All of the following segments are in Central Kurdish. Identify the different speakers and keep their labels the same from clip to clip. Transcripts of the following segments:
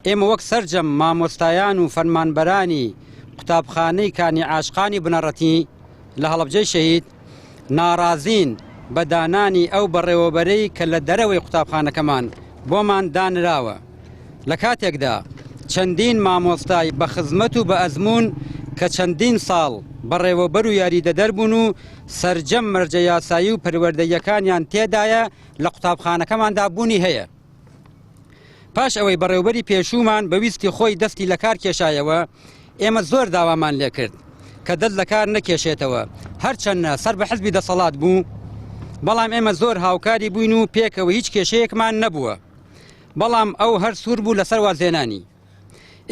Speaker 1: ئێمە وەک سەرجەم مامۆستایان و فەرمانبەرانی قوتابخانەی کانی عاشقانی بنەڕەتی لە هەڵەبجەی شەهید، ناڕازین بە دانانی ئەو بەڕێوەبەرەی کە لە دەرەوەی قوتابخانەکەمان بۆمان دانراوە، لە کاتێکدا چەندین مامۆستای بە خزمەت و بە ئەزموون کە چەندین ساڵ بەڕێوەبەر و یاریدەدەر بوون و سەرجەم مەرجە یاسایی و پەروەردەییەکانیان تێدایە لە قوتابخانەکەماندا بوونی هەیە. پاش ئەوەی بەڕێوبەری پێشوومان بە ویستی خۆی دەستی لە کار کێشایەوە، ئێمە زۆر داوامان لێکرد کە دەست لە کار نەکێشێتەوە، هەرچەندە سەر بە حزبی دەسەڵات بوو، بەڵام ئێمە زۆر هاوکاری بووین و پێکەوە هیچ کێشەیەکمان نەبووە، بەڵام ئەو هەر سوور بوو لەسەر وازهێنانی.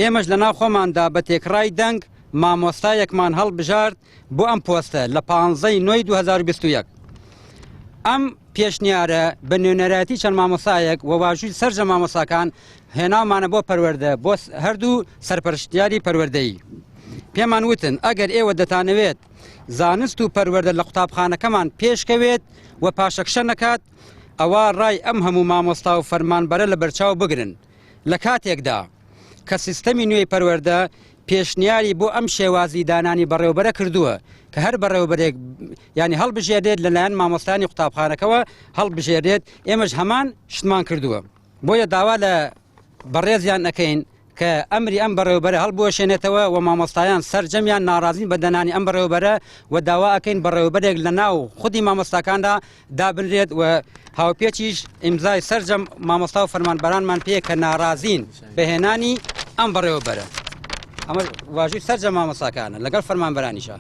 Speaker 1: ئێمەش لەناو خۆماندا بە تێکڕای دەنگ مامۆستایەکمان هەڵبژارد بۆ ئەم پۆستە لە پانزەی نۆی 2021. ئەم پێشنیارە بە نوێنەرایەتی چەند مامۆستایەک و واژووی سەرجەم مامۆستاکان هێناومانە بۆ پەروەردە بۆ هەردوو سەرپەرشتیاری پەروەردەیی. پێمان وتن ئەگەر ئێوە دەتانەوێت زانست و پەروەردە لە قوتابخانەکەمان پێشکەوێت و پاشەکشە نەکات ئەوا ڕای ئەم هەموو مامۆستا و فەرمانبەرە لەبەرچاو بگرن. لە کاتێکدا کە سیستەمی نوێی پەروەردە پێشنیاری بۆ ئەم شێوازی دانانی بەڕێوەبەرە کردووە کە هەر بەڕێوەبەرێک ینی هەڵبژێرێت لەلایەن مامۆستانی قوتابخانەکەوە هەڵبژێرێت ئێمەش هەمان شتمان کردووە بۆیە داوا لە بەڕێزیان ئەەکەین کە ئەمری ئەم بەڕێوبەرە هەڵبوەشێنێتەوە و مامۆستایان سەرجەمیان ناڕازین بە دەنانی ئەم بەڕێوبەرە و داوا ئەەکەین بەڕێوبەرێک لە ناو خودی مامۆستاکاندا دابنرێت و هاوپێچیش ئیمزای سەرجەم مامۆستا و فەرمانبەرانمان پێ کە ناڕازین بە هێنانی ئەم بەڕێوەبەرە. ئەمە واژووی سەرجەم مامۆستاکانە لەگەڵ فەرمانبەرانیشە.